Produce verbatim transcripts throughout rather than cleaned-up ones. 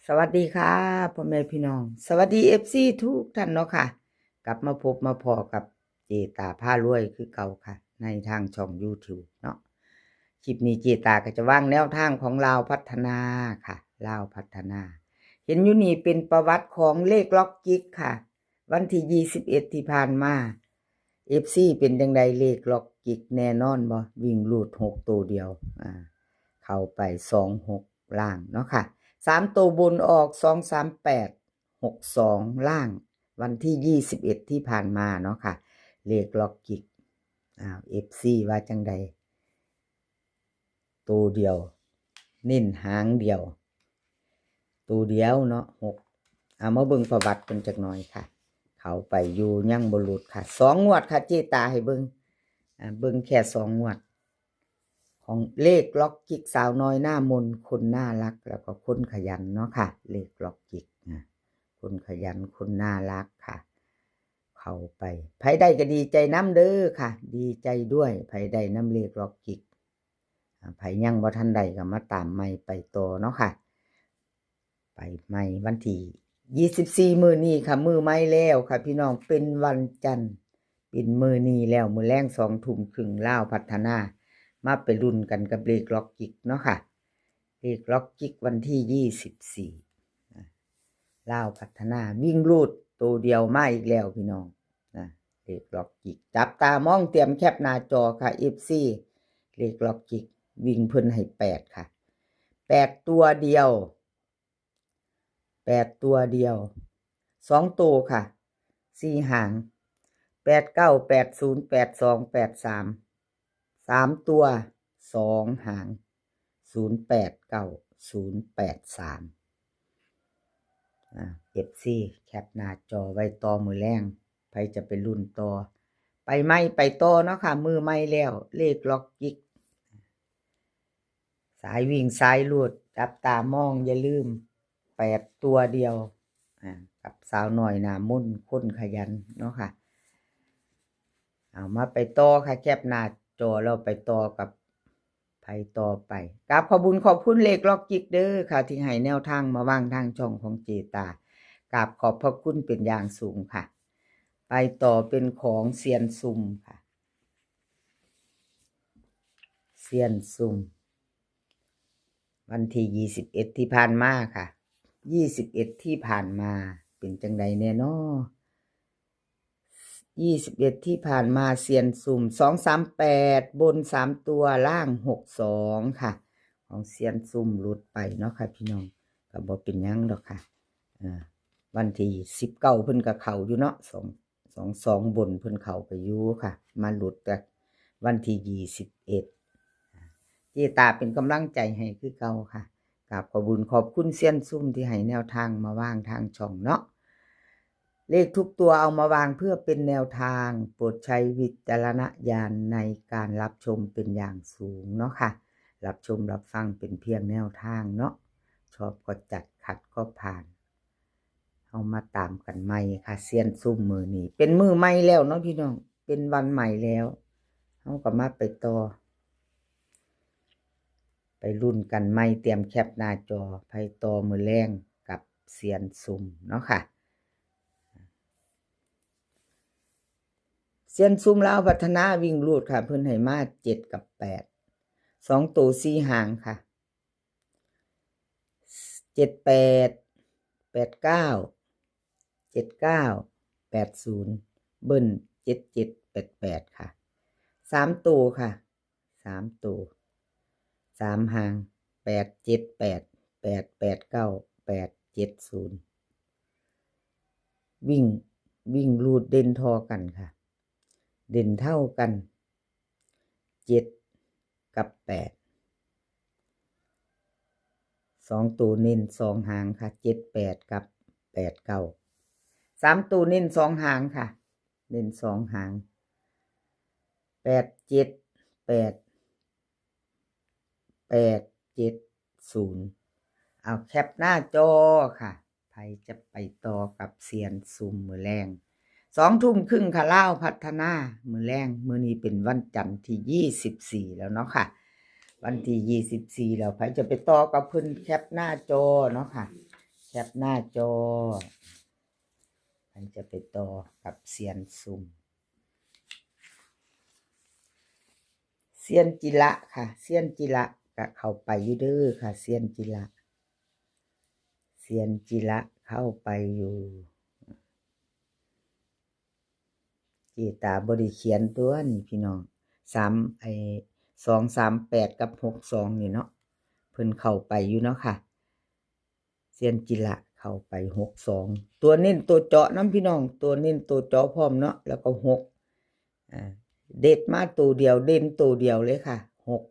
สวัสดีค่ะ พ่อแม่พี่น้อง สวัสดี เอฟซี ทุกท่านเนาะค่ะ กลับมาพบมาพ้อกับเจตาพารวยคือเก่าค่ะ ในทางช่อง YouTube เนาะ คลิปนี้เจตาก็จะวางแนวทางของลาวพัฒนาค่ะ ลาวพัฒนา เห็นอยู่นี่เป็นประวัติของเลขล็อกจิกค่ะ วันที่ ยี่สิบเอ็ด ที่ผ่านมา เอฟซี เป็นจังใด เลขล็อกจิกแน่นอนบ่ วิ่งรูดหกตัวเดียว อ่า เข้าไป สองหก ล่างเนาะค่ะ สามตัวบนออก สองสามแปด หกสอง ล่าง วันที่ ยี่สิบเอ็ด ที่ผ่านมาเนาะค่ะ เลขล็อกจิก อ้าว เอฟซี ว่าจังใด ตัวเดียว เน้นหางเดียว ตัวเดียวเนาะ หก เอามาเบิ่งประวัติกันจักหน่อยค่ะ เข้าไปอยู่ยังบ่หลุดค่ะ สองงวดค่ะ เจตาให้เบิ่ง อ่า เบิ่งแค่สองงวด ของเลขล็อกจิกสาวน้อยหน้ามน คนน่ารัก แล้วก็คนขยันเนาะค่ะ เลขล็อกจิกนะ คนขยัน คนน่ารักค่ะ เข้าไป ไผได้ก็ดีใจนำเด้อค่ะ ดีใจด้วย ไผได้นำเลขล็อกจิก อ่า ไผยังบ่ทันได้ก็มาตามใหม่ไปต่อเนาะค่ะ ไปใหม่วันที่ ยี่สิบสี่ มื้อนี้ค่ะ มื้อใหม่แล้วค่ะ พี่น้อง เป็นวันจันทร์ เป็นมื้อนี้แล้ว มื้อแลง สองทุ่มครึ่ง ลาวพัฒนา มาไปลุ้นกันกับเลขล็อกจิกเนาะค่ะ เลขล็อกจิกวันที่ ยี่สิบสี่ นะ ลาวพัฒนา วิ่งรูดตัวเดียวมาอีกแล้วพี่น้อง นะ เลขล็อกจิก จับตามอง เตรียมแคปหน้าจอค่ะ เอฟซี เลขล็อกจิก วิ่งเพิ่นให้แปดค่ะ แปดตัวเดียว แปดตัวเดียว สองตัวค่ะ สี่หาง แปดเก้า แปดศูนย์ แปดสอง แปดสาม สามตัว สองหาง ศูนย์แปดเก้า ศูนย์แปดสาม อ่า เอฟซี แคปหน้าจอไว้ต่อมื้อแลง ไผจะไปลุ้นต่อ ไปใหม่ไปต่อเนาะค่ะ มื้อใหม่แล้ว เลขล็อกจิก สายวิ่งสายรูด จับตามอง อย่าลืม แปดตัวเดียว อ่า กับสาวน้อยหน้ามน คนขยันเนาะค่ะ เอามาไปต่อค่ะ แคปหน้าจอ เราไปต่อกับไผต่อไป กราบขอบบุญขอบคุณเลขล็อกจิกเด้อค่ะ ที่ให้แนวทางมาวางทางช่องของเจตา กราบขอบพระคุณเป็นอย่างสูงค่ะ ไปต่อเป็นของเซียนซุ่มค่ะ เซียนซุ่ม วันที่ ยี่สิบเอ็ด ที่ผ่านมาค่ะ ยี่สิบเอ็ด ที่ผ่านมา เป็นจังใดแน่นอ ยี่สิบเอ็ด ที่ผ่านมา เซียนซุ่ม สองสามแปด บน สามตัว ล่าง หกสอง ค่ะ ของเซียนซุ่มหลุดไปเนาะค่ะพี่น้อง ก็บ่เป็นหยังดอกค่ะ อ่า วันที่ สิบเก้า เพิ่นก็เข้าอยู่เนาะ สอง สองสอง บนเพิ่นเข้าไปอยู่ค่ะ มาหลุดแต่วันที่ ยี่สิบเอ็ด เจตาเป็นกำลังใจให้คือเก่าค่ะ กราบขอบบุญขอบคุณเซียนซุ่มที่ให้แนวทางมาวางทางช่องเนาะ เลขทุกตัวเอามาวางเพื่อเป็นแนวทาง โปรดใช้วิจารณญาณในการรับชมเป็นอย่างสูงเนาะค่ะ รับชมรับฟังเป็นเพียงแนวทางเนาะ ชอบก็จัด ขัดก็ผ่าน เฮามาตามกันใหม่ค่ะ เซียนซุ่มมื้อนี้ เป็นมื้อใหม่แล้วเนาะพี่น้อง เป็นวันใหม่แล้ว เฮาก็มาไปต่อ ไปลุ้นกันใหม่ เตรียมแคปหน้าจอ ไผต่อมื้อแลงกับเซียนซุ่มเนาะค่ะ เซียนซุ่มลาวพัฒนาวิ่งรูดค่ะ เพิ่นให้มา เจ็ด กับ แปด สองตัว สี่หางค่ะ เจ็ดแปด แปดเก้า เจ็ดเก้า แปดศูนย์ เบิ้ล เจ็ดเจ็ด แปดแปด ค่ะ สามตัวค่ะ สามตัว สามหาง แปดเจ็ดแปด แปดแปดเก้า แปดเจ็ดศูนย์ วิ่ง วิ่งรูดเด่นท่อกันค่ะ เด่นเท่ากัน เจ็ด กับ แปด สองตัวเน้นสองหางค่ะ เจ็ดแปด กับ แปดเก้า สามตัวเน้นสองหางค่ะ เน้นสองหาง แปดเจ็ดแปด แปดเจ็ดศูนย์ เอาแคปหน้าจอค่ะ ไผจะไปต่อกับเซียนซุ่มมื้อแลง สองทุ่มครึ่งค่ะ ลาวพัฒนา มื้อแลง มื้อนี้เป็นวันจันทร์ที่ ยี่สิบสี่ แล้วเนาะค่ะ วันที่ ยี่สิบสี่ แล้ว ไผจะไปต่อกับเพิ่น แคปหน้าจอเนาะค่ะ ปหน้าจอ ใครจะไปต่อกับเซียนซุม เซียนจิระค่ะ เซียนจิระก็เข้าไปอยู่เด้อค่ะ เซียนจิระ เซียนจิระเข้าไปอยู่ เจตาบ่ได้เขียนตัวนี่พี่น้อง สาม ไอ้ สองสามแปด กับ หกสอง นี่เนาะ เพิ่นเข้าไปอยู่เนาะค่ะ เซียนจิระเข้าไป หกสอง ตัวเน้นตัวเจาะนำพี่น้อง ตัวเน้นตัวเจาะพร้อมเนาะ แล้วก็ หก อ่า เด็ดมาตัวเดียว เด่นตัวเดียวเลยค่ะ หก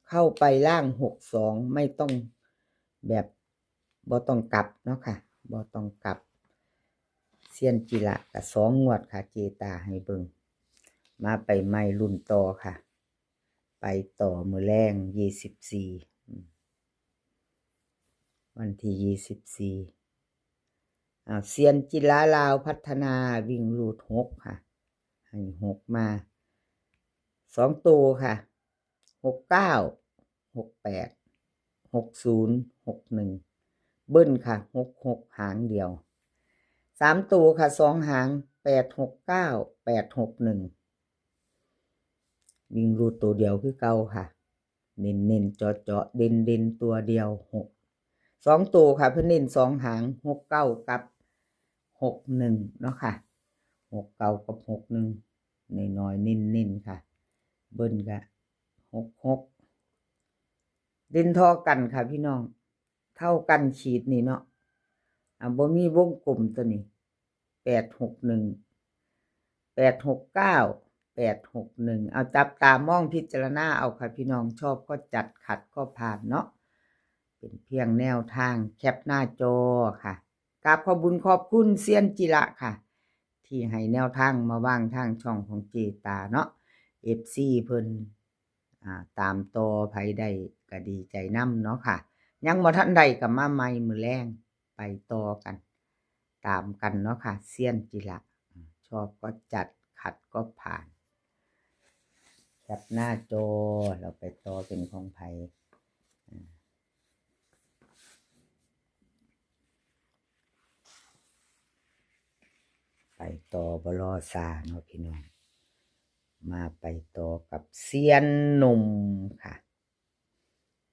เข้าไปล่าง หกสอง ไม่ต้องแบบ บ่ต้องกลับเนาะค่ะ บ่ต้องกลับ เซียนจิระก็สองงวดค่ะ เจตาให้เบิ่ง มาไปใหม่รุ่นต่อค่ะ ไปต่อมื้อแลง ยี่สิบสี่ อืม วันที่ ยี่สิบสี่ อ่า เซียนจิระลาวพัฒนาวิ่งรูด หก ค่ะ ให้ หก มา สอง ตัวค่ะ หกเก้า หกแปด หกศูนย์ หกหนึ่ง เบิ้ลค่ะ หกหก หางเดียว สาม ตัวค่ะ สอง หาง แปดหกเก้า แปดหกหนึ่ง วิ่งรูดตัวเดียวคือเก่าค่ะ เน้นๆ เจาะๆ เด่นๆ ตัวเดียว หก สอง ตัวค่ะ เพิ่นเน้น สอง หาง หกเก้า กับ หกหนึ่ง เนาะค่ะ หกเก้า กับ หกหนึ่ง น้อยๆ เน้นๆ ค่ะ เบิ้ลก็ หกหก เด่นเท่ากันค่ะพี่น้อง เท่ากันขีดนี่เนาะ อ่ะ บ่มีวงกลมตัวนี้ แปดหกหนึ่ง แปดหกเก้า แปดหกหนึ่ง เอาจับตามองพิจารณาเอาค่ะพี่น้อง ชอบก็จัด ขัดก็ผ่านเนาะ เป็นเพียงแนวทาง แคปหน้าจอค่ะ กราบขอบบุญขอบคุณเซียนจิระค่ะ ที่ให้แนวทางมาวางทางช่องของเจตาเนาะ เอฟซี เพิ่น อ่า ตามต่อ ไผได้ก็ดีใจนำเนาะค่ะ ยังบ่ทันได้ก็มาใหม่มื้อแลง ไปต่อกัน ตามกันเนาะค่ะ เซียนจิระ ชอบก็จัด ขัดก็ผ่าน แคปหน้าจอ เราไปต่อเป็นของไผ อ่า ไปต่อบ่รอช้าเนาะพี่น้อง มาไปต่อกับเซียนหนุ่มค่ะ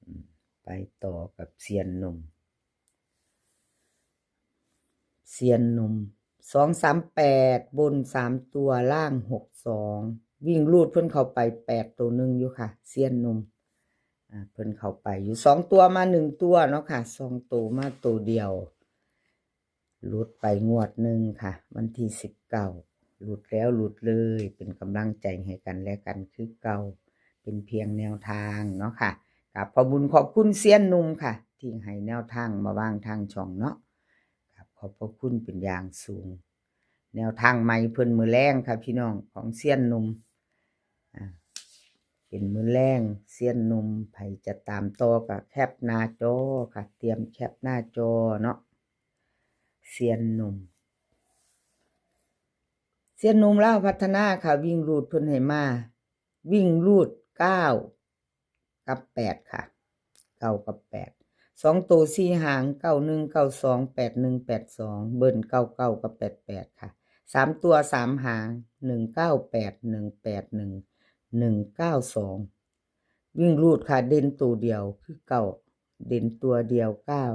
อืม ไปต่อกับเซียนหนุ่ม เซียนหนุ่ม สองสามแปด บนสามตัว ล่างหกสอง วิ่งรูดเพิ่นเข้าไปแปดตัวหนึ่งอยู่ค่ะ เซียนหนุ่ม อ่า เพิ่นเข้าไปอยู่ สองตัวมาหนึ่งตัวเนาะค่ะ สองตัวมาตัวเดียว หลุดไปงวดหนึ่งค่ะ วันที่สิบเก้า หลุดแล้วหลุดเลย เป็นกำลังใจให้กันและกันคือเก่า เป็นเพียงแนวทางเนาะค่ะ กราบขอบบุญขอบคุณเซียนหนุ่มค่ะ ที่ให้แนวทางมาวางทางช่องเนาะ กราบขอบพระคุณเป็นอย่างสูง แนวทางใหม่เพิ่นมื้อแลงค่ะพี่น้อง ของเซียนหนุ่ม อ่า เป็นมื้อแลง เซียนหนุ่ม ไผจะตามต่อก็แคปหน้าจอค่ะ เตรียมแคปหน้าจอเนาะ เซียนหนุ่ม เซียนหนุ่มลาวพัฒนาค่ะ วิ่งรูดเพิ่นให้มา วิ่งรูดเก้ากับแปดค่ะ เก้ากับแปด สองตัวสี่หาง เก้าหนึ่ง เก้าสอง แปดหนึ่ง แปดสอง เบิ้ล เก้าเก้า กับ แปดแปด ค่ะ สามตัวสามหาง หนึ่งเก้าแปด หนึ่งแปดหนึ่ง หนึ่งเก้าสอง วิ่งรูดค่ะ เด่นตัวเดียวคือเก้า เด่นตัวเดียวเก้า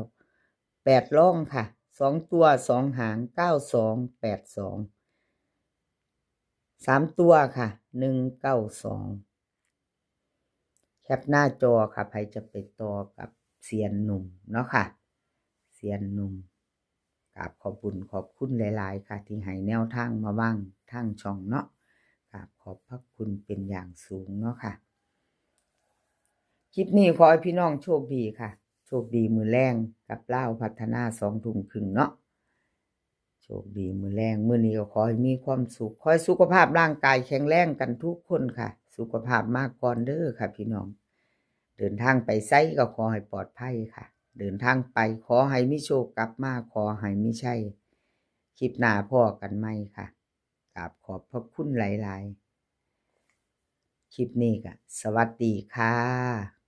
แปดรองค่ะ สองตัวสองหาง เก้าสอง แปดสอง สามตัวค่ะ หนึ่งเก้าสอง แคปหน้าจอค่ะ ไผจะไปต่อกับเซียนหนุ่มเนาะค่ะ เซียนหนุ่ม กราบขอบบุญขอบคุณหลายๆ ค่ะ ที่ให้แนวทางมาวางทางช่องเนาะ กราบขอบพระคุณเป็นอย่างสูงเนาะค่ะ คลิปนี้ขอให้พี่น้องโชคดีค่ะ โชคดีมื้อแลงกับลาวพัฒนา สองทุ่มครึ่งเนาะ โชคดีมื้อแลง มื้อนี้ก็ขอให้มีความสุข ขอให้สุขภาพร่างกายแข็งแรงกันทุกคนค่ะ สุขภาพมาก่อนเด้อค่ะพี่น้อง เดินทางไปไสก็ขอให้ปลอดภัยค่ะ เดินทางไปขอให้มีโชค กลับมาขอให้มีชัย คลิปหน้าพ้อกันใหม่ค่ะ กราบขอบพระคุณหลายๆ คลิปนี้ก็สวัสดีค่ะ